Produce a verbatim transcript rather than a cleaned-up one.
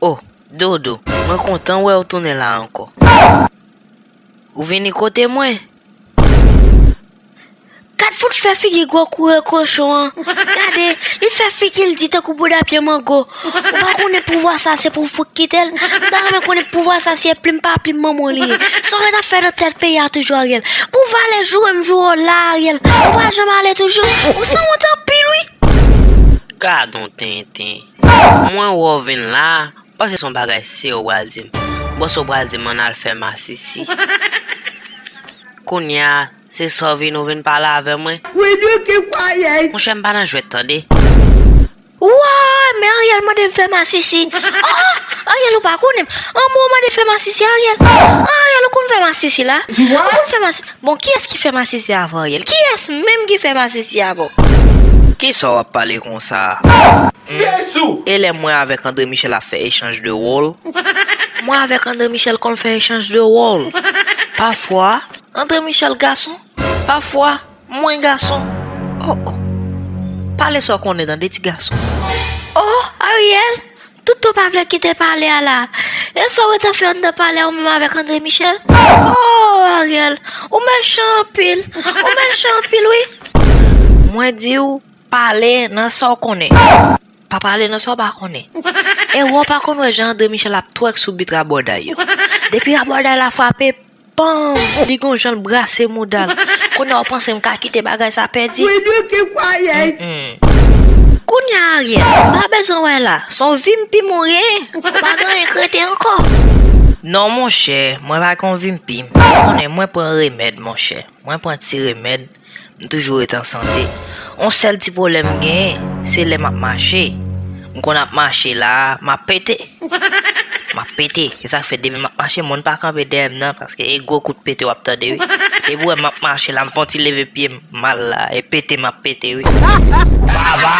Oh, Dodo, mwen kontan wè w tounen la ankò. Ou vini kote mwen? Gad fout fè figi gwo koure kochon an. Gade, li fè figi l di tankou bouda pye mango. Ou pa konnen pouvwa sa se pou fout kite l? M ta renmen konnen pouvwa sa se plim pa plim manman li ye. Sa w ret ap fè nan tèt peyi a toujou, Ariel? Pou valè joure m joure w la, Ariel. Ou pa janm ale toujou. Ou sanwont anpil, wi. Gadon tenten. Mwen wè w vin la, m panse se yon bagay serye w pral di m. M panse w pral di m ann al fè masisi. Kounye a, se sa w vin, ou vin pale avè mwen? Will you keep quiet? Monchè, m pa nan jwèt, tande. Woy, men Ariel mande m fè masisi. Oh, Ariel, ou pa konnen m. An, mwen mande fè masisi, Ariel. Ariel, ou konn fè masisi la? Ou konn fè masisi? Bon, kiyès ki fè masisi avan Ariel? Kiyès menm ki fè masisi avan w? Kisa w ap pale konsa? Jezi! E lè mwen avèk André Michel ap fè echanj de wòl? Mwen avèk André Michel konn fè echanj de wòl. Pafwa, André Michel gason. Pafwa, mwen gason. Oh, oh. Pale sa w konnen, tande, ti gason. Oh, Ariel, tout ou pa vle kite pale a la. E sa w ret ap fè anndan pale a ou menm avèk André Michel? Oh, Ariel, ou mechan anpil. Ou mechan anpil, wi. Mwen di w, pale nan sa w konnen. Pa pale nan sa w pa konnen. E wè w pa konn wè jan André Michel ap twèk sou bit rabòday yo. Depi rabòday la frape, panm, li gon jan l brase mouda l. Kounye a w panse m ka kite bagay sa pèdi? Will you keep quiet? Mm-mm. Kounye a, Ariel, m pa bezwen wè la. Se yon vimpi m ou ye. Ou pa gen anyen k rete ankò. Non, monchè, mwen pa gen yon vimpi. Ou konnen, mwen pran remèd, monchè. Mwen pran ti remèd. M toujou ret an sante. On sèl ti pwoblèm m genyen, se lè m ap mache. M konn ap mache la, m ap pete. M ap pete. Se sa k fè depi m ap mache, moun pa kanpe dèyè m nan, paske e gwo kout pete w ap tande, wi. Depi w wè m ap mache la, m fè yon ti leve pye m mal la, e pete m ap pete, wi. Baba!